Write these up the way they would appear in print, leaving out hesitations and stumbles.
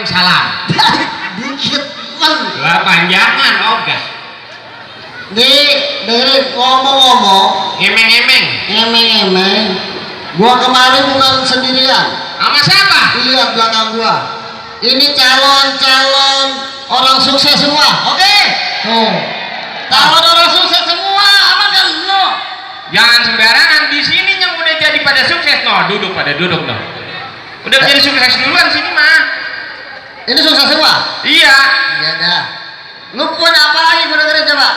Waalaikumsalam. Dikit men. Lah panjangan ogah. Dengerin ngomong-ngomong, emeng-emeng. Gua kemarin bukan sendirian. Sama siapa? Lihat belakang gua. Ini calon-calon orang sukses semua. Oke? Tuh. Calon orang sukses semua. Apa kan lo? Jangan sembarangan, di sini yang udah jadi pada sukses. No, duduk no. Udah jadi sukses duluan sini mah. Ini sukses semua? Iya. Iya dah. Lu punya apa lagi gua dengerin coba?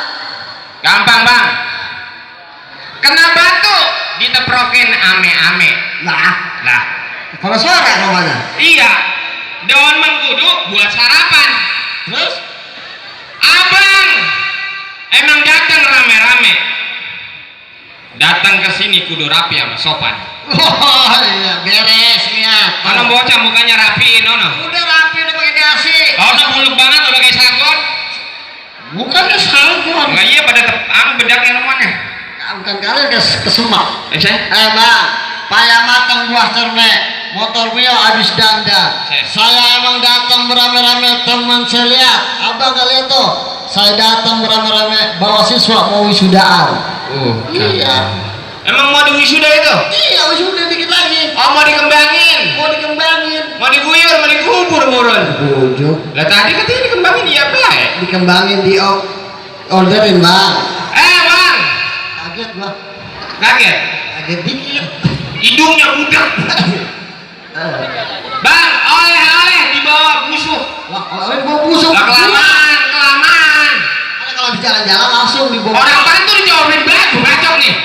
Gampang bang. Kena batu diteprokin ame-ame. Lah. Kalau suara namanya? Iya. Daun mengkudu buat sarapan. Terus? Abang emang datang rame-rame. Datang ke sini kudu rapi sama sopan. Oh iya, beres ya. Mana bocah mukanya rapiin ono. Udah rapi, udah pakai dasi. Ono buluk banget udah kayak sagon. Bukannya sagon. Enggak iya pada bedaknya semuanya. Bukan kalian kesemak. Saya? Bang, payah matang buah cermek. Motor Mio habis dandan. Saya emang datang beramai-ramai, teman saya lihat. Abang gak lihat tuh. Saya datang beramai-ramai bawa siswa mau wisudaan. Iya. Emang mau diwisuda itu? Iya, wisuda dikit lagi. Oh mau dikembangin? Mau dikembangin. Mau diguyur, mau dikubur burun. Bujuk. Lah tadi katanya dikembangin iya baik. Dikembangin di orderin bang. Bang. Kaget gua. Kaget? Kaget dikit. Hidungnya budak. Bang, oleh dibawa busuk. Lah, oleh bawa busuk. Lah kelamaan. Karena kalau di jalan-jalan langsung dibawa. Orang bantu dijawabin baju bacok nih.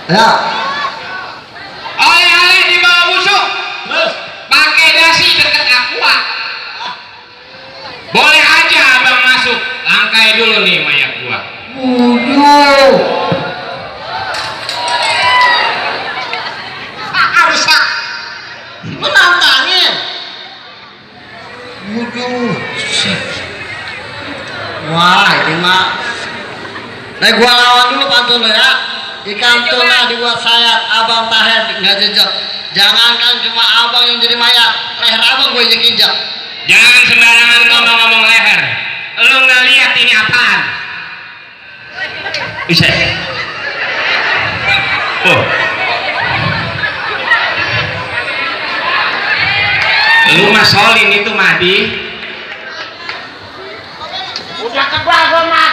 Ya. Oleh dibawa busuk. Terus Pakai dasi deket aqua. Boleh aja abang masuk. Langkai dulu nih mayat gua. Rusak. Lu nantangin. Wah, ini mah. Nah, gua lawan dulu pantun lo ya. Ikan tuna dibuat sayap, abang tahan nggak jejak. Jangankan cuma abang yang jadi mayat, leher abang gue injek-injek. Jangan sembarangan ngomong leher. Lu nggak lihat ini apaan? Bisa. Oh. Lu mah solin itu Madi. Udah kebal gua mah.